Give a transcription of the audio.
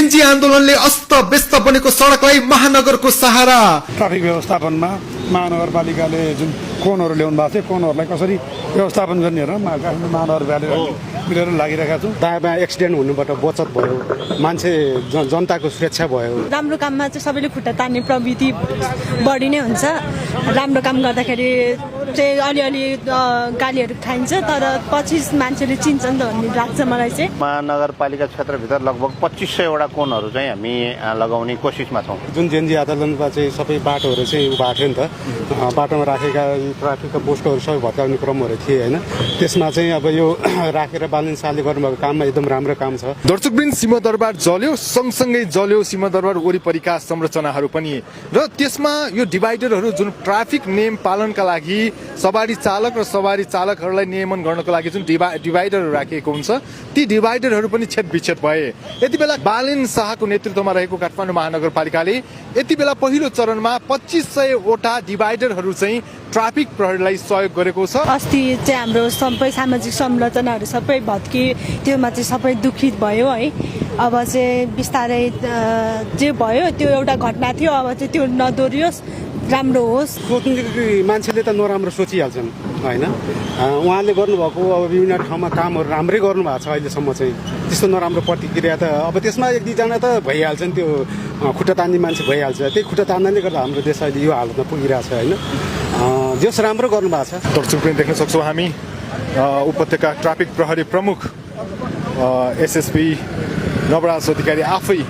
Gen Z आन्दोलनले अस्त व्यस्त बनेको सडकलाई महानगरको सहारा। ट्राफिक व्यवस्थापनमा महानगरपालिकाले जुन कोनहरू ल्याउनु भएको थियो कोनहरूलाई कसरी व्यवस्थापन गर्ने हेरेर काठमाडौँ महानगरपालिकाले मिलेर लागिरहेका छौँ। दायाँ बायाँ एक्सिडेन्ट हुनुबाट बचत भयो, मान्छे जनताको सुरक्षा भयो। राम्रो काममा चाहिँ सबैले खुट्टा तान्ने प्रवृत्ति बढी नै हुन्छ। राम्रो काम गर्दाखेरि चाहिँ अलिअलि गालीहरू खाइन्छ, तर पछि मान्छेले चिन्छ नि त भन्ने लाग्छ मलाई चाहिँ। महानगरपालिका क्षेत्रभित्र लगभग 2500 वटा कोनहरू चाहिँ हामी लगाउने कोसिसमा छौँ। जुन जेनजी आन्दोलनमा चाहिँ सबै बाटोहरू चाहिँ भएको थियो नि त, बाटोमा राखेका ट्राफिकका पोस्टहरू सबै भत्काउने क्रमहरू थिए होइन। त्यसमा चाहिँ अब यो राखेर बालन शाहले गर्नुभएको काममा एकदम राम्रो काम छ। दर्शकवृन्द, सिंहदरबार जल्यो, सँगसँगै जल्यो सिंहदरबार वरिपरिका संरचनाहरू पनि, र त्यसमा यो डिभाइडरहरू जुन ट्राफिक नियम पालनका लागि सवारी चालक र सवारी चालकहरूलाई नियमन गर्नको लागि जुन डिभाइडरहरू राखिएको हुन्छ, ती डिभाइडरहरू पनि छेदविच्छेद भए। यति बेला बालेन शाहको नेतृत्वमा रहेको काठमाडौँ महानगरपालिकाले यति बेला पहिलो चरणमा 2500 वटा डिभाइडरहरू चाहिँ ट्राफिक प्रहरीलाई सहयोग गरेको छ। अस्ति चाहिँ हाम्रो सबै सामाजिक संरचनाहरू सबै भत्की, त्योमा चाहिँ सबै दुखित भयो है। अब चाहिँ बिस्तारै जे भयो त्यो एउटा घटना थियो, अब चाहिँ त्यो नदोरियोस्, राम्रो होस्। सोच्ने मान्छेले त नराम्रो सोचिहाल्छन् होइन। उहाँले गर्नुभएको अब विभिन्न ठाउँमा कामहरू राम्रै गर्नुभएको छ अहिलेसम्म चाहिँ, त्यस्तो नराम्रो प्रतिक्रिया त अब त्यसमा एक दुईजना त भइहाल्छन्, त्यो खुट्टा तान्ने मान्छे भइहाल्छ। त्यही खुट्टा तान्नाले गर्दा हाम्रो देश अहिले यो हालतमा पुगिरहेको छ होइन। जस राम्रो गर्नुभएको छ। दर्शक पनि देख्न सक्छौँ हामी उपत्यका ट्राफिक प्रहरी प्रमुख एसएसपी नवराज अधिकारी आफै